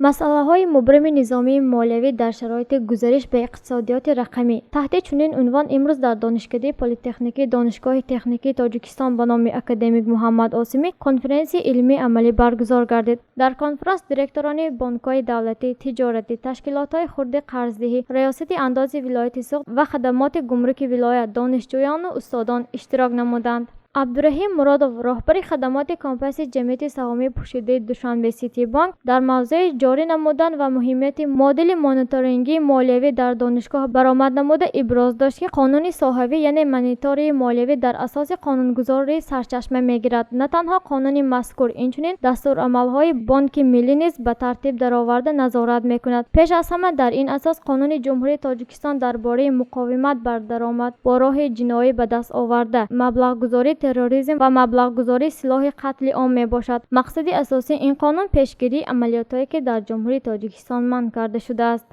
Масъалаҳои мубрами низомии молиявӣ дар шароити гузариш ба иқтисодиёти рақамӣ. Таҳти чунин унвон имрӯз дар Донишкадаи политехникии Донишгоҳи техникии Тоҷикистон ба номи академик Муҳаммад Осимӣ конференсияи илмии амалӣ баргузор гардид. Дар конфронс директорони бонкҳои давлатӣ, тиҷоратӣ, ташкилотҳои хурди қарздиҳӣ, Раёсати андози вилояти Суғд ва хадамоти гумруки вилоят, донишҷӯёну устодон иштирок намуданд. Абдураҳим Муродов, роҳбари хадамоти комплекси ҷамъияти саҳомии пӯшидаи Душанбе Сити Бонк, дар мавзӯи ҷорӣ намудан ва муҳимияти модели мониторингии молиявӣ дар донишгоҳ баромад намуда, иброз дошт, ки қонуни соҳавӣ, яъне мониторинги молиявӣ, дар асоси қонунгузорӣ сарчашма мегирад. На танҳо қонуни мазкур, инчунин дастурамалҳои Бонки Миллӣ низ ба тартиб дароварда назорат мекунад. Пеш аз ҳама дар ин асос Қонуни Ҷумҳурии Тоҷикистон дар бораи муқовимат бар даромад бо роҳи ҷиноӣ ба даст оварда, маблағгузории терроризм ва маблағгузории силоҳи қатли ом мебошад. Мақсади асосии ин қонун пешгирии амалиётҳое, ки дар Ҷумҳурии Тоҷикистон манъ карда шудааст.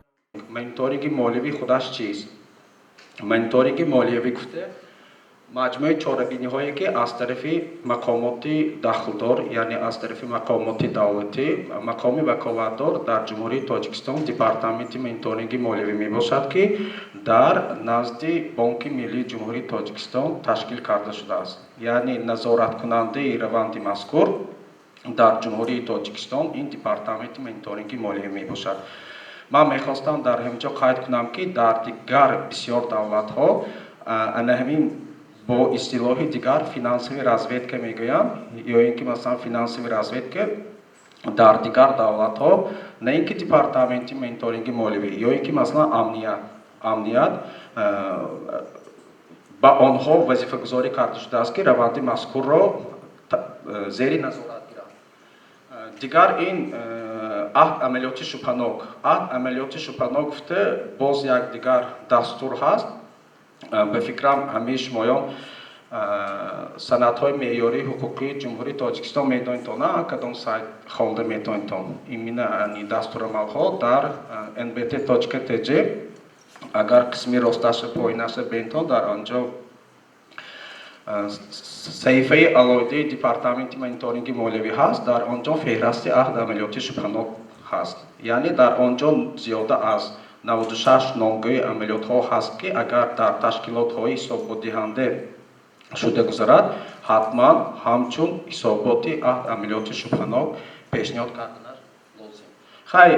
Мониторинги молиявӣ худаш чист? Мониторинги молиявӣ гуфта маҷмӯи чорабиниҳое, ки аз тарафи мақомоти дахлдор, яъне аз тарафи мақомоти давлатӣ, мақоми ваколатдор дар Ҷумҳурии Тоҷикистон Департаменти мониторинги молиявӣ мебошад, ки дар назди Бонки Миллии Ҷумҳурии Тоҷикистон ташкил карда шудааст. Яъне назораткунандаи раванди мазкур дар Ҷумҳурии Тоҷикистон ин Департаменти мониторинги молиявӣ мебошад. Ман мехостам дар ҳамин ҷо қайд кунам, ки дар дигар бисёр давлатҳо ана ҳамин бо истилоҳи дигар финансовый разведка мегӯянд, ё ин ки масалан финансовый разведка. Дар дигар давлатҳо на ин ки департаменти мониторинги молиявӣ, ё ин ки масалан амният, ба онҳо вазифагузорӣ карда шудааст, ки раванди мазкурро зери назорат гиранд. Дигар ин аҳд амалиёти шубҳанок. Аҳд амалиёти шубҳанок гуфта боз як дигар дастур ҳаст. Ба фикрам, ҳамаи шумоён санадҳои меъёрии ҳуқуқии Ҷумҳурии Тоҷикистон медонедтон, на кадом сайт хонда метавонедтон. Именно дастурамалҳо дар nbt.tj, агар қисми росташа поинаша бентон, дар он ҷо саҳифаи алоҳидаи Департаменти мониторинги молиявӣ ҳаст. Дар он ҷо феҳрасти аҳд амалиёти шубҳанок ҳаст, яъне дар он ҷо зиёда аз 96 номгӯи амалиётҳо ҳаст, ки агар дар ташкилотҳои ҳисоботдиҳанда шуда гузарад, ҳатман ҳамчун ҳисоботи аҳд амалиёти шубҳанок пешниҳод карданаш лозим. Хай.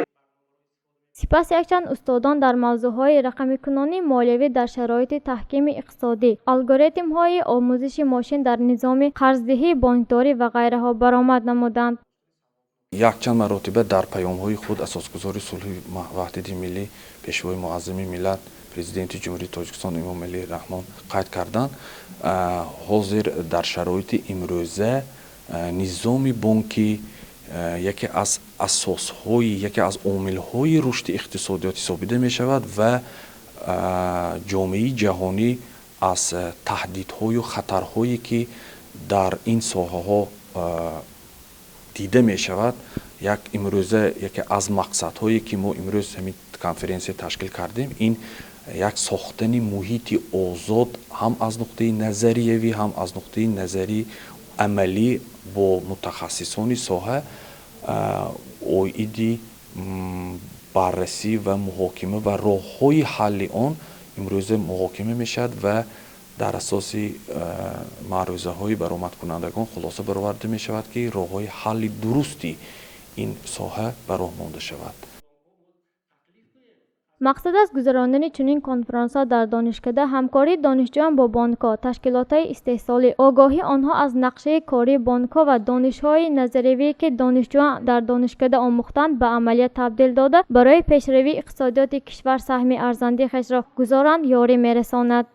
Сипас якчанд устодон дар мавзӯъҳои рақамикунонии молиявӣ дар шароити таҳкими иқтисодӣ, алгоритмҳои омӯзиши мошин дар низоми қарздиҳии бонкдорӣ ва ғайраҳо баромад намуданд. Якчанд маротиба дар паёмҳои худ Асосгузори сулҳу ваҳдати миллӣ, Пешвои муаззами миллат, Президенти Ҷумҳурии Тоҷикистон Эмомалӣ Раҳмон қайд карданд: ҳозир дар шароити имрӯза низоми бонкӣ яке аз асосҳои, яке аз омилҳои рушди иқтисодиёт ҳисобида мешавад ва ҷомеаи ҷаҳонӣ аз таҳдидҳою хатарҳое, ки дар ин соҳаҳо дида мешавад. Як имрӯза яке аз мақсадҳое, ки мо имрӯз ҳамин конференсия ташкил кардем, ин як сохтани муҳити озод ҳам аз нуқтаи назариявӣ, ҳам аз нуқтаи назари амалӣ бо мутахассисони соҳа оиди баррасӣ ва муҳокима ва роҳҳои ҳалли он имрӯза муҳокима мешавад ва дар асоси маърӯзаҳои баромадкунандагон хулоса бароварда мешавад, ки роҳҳои ҳалли дурусти ин соҳа ба роҳ монда шавад. Мақсад аз гузарондани чунин конфронсҳо дар донишкада ҳамкории донишҷӯён бо бонкҳо, ташкилотҳои истеҳсолӣ, огоҳии онҳо аз нақшаи кории бонкҳо ва донишҳои назариявие, ки донишҷӯён дар донишкада омӯхтанд, ба амалият табдил дода, барои пешравии иқтисодиёти кишвар саҳми арзандаи хешро гузоранд, ёрӣ мерасонад.